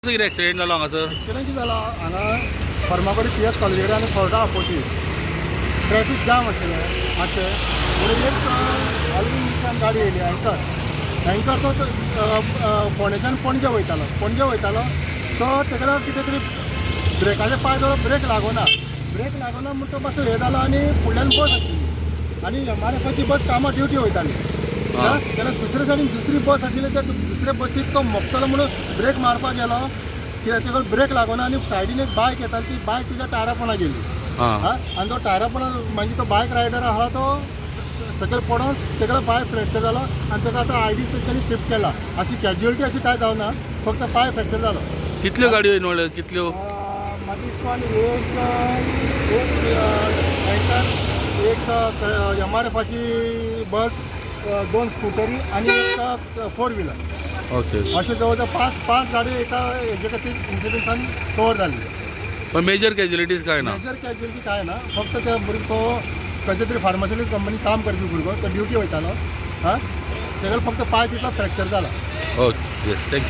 कितें एक्सिडेंट जालो हांगासर? एक्सिडंट कितें जाला, हांगा फर्मागुडी पी एस कॉलेजी कडेन आनी फोर्टा अपोजीट ट्रॅफीक जाम आशिल्लें मातशें. म्हणून एक अल्विन गाडी येयली, एंकर. एंकर तो फोंडेच्यान पणजे वयतालो. पणजे वयतालो तो तेका कितें तरी ब्रेकाचे पांय दवरलो, ब्रेक लागना. ब्रेक लागना म्हूण तो मातसो हें जालो आनी फुडल्यान बस आशिल्ली आनी एम आर एफाची बस कामां ड्युटी वयताली. जाल्यार दुसरे सायडीन दुसरी बस आशिल्ली. त्या दुसरे बसीक तो मोखतलो म्हणून ब्रेक मारपाक गेलो. कित्याक तेका ब्रेक लागना आनी सायडीन एक बायक येताली, ती बायक तिच्या टायरा पोंदा गेली. हा, आनी तो टायरा पोंदा मागीर तो बायक रायडर आहा तो सकयल पडोन तेका पांय फ्रॅक्चर जालो आनी तेका आतां आयडी तेणी शिफ्ट केला. अशी कॅज्युअलिटी अशी कांय जावना, फक्त पांय फ्रॅक्चर जालो. कितल्यो गाडयो इन्वॉल्व, कितल्यो? म्हाका दिसता एक एक एंकर, एक एम आर एफाची बस, दोन स्कुटरी आनी एक फोर व्हिलर. अशे जवळ जवळ पांच पांच गाडयो एका हेजे खातीर इन्सिडंसान कवर जाल्ली. पण मेजर कॅज्युअलिटीज काय ना? मेजर कॅज्युअलिटी काय ना, फक्त त्या भुरगो तो खंयच्या तरी फार्मास्युटिकल कंपनी काम करपी भुरगो, तो ड्युटी वयतालो. हा, तेका फक्त पांय तितलो फ्रॅक्चर जाला. Okay, yes, thank you.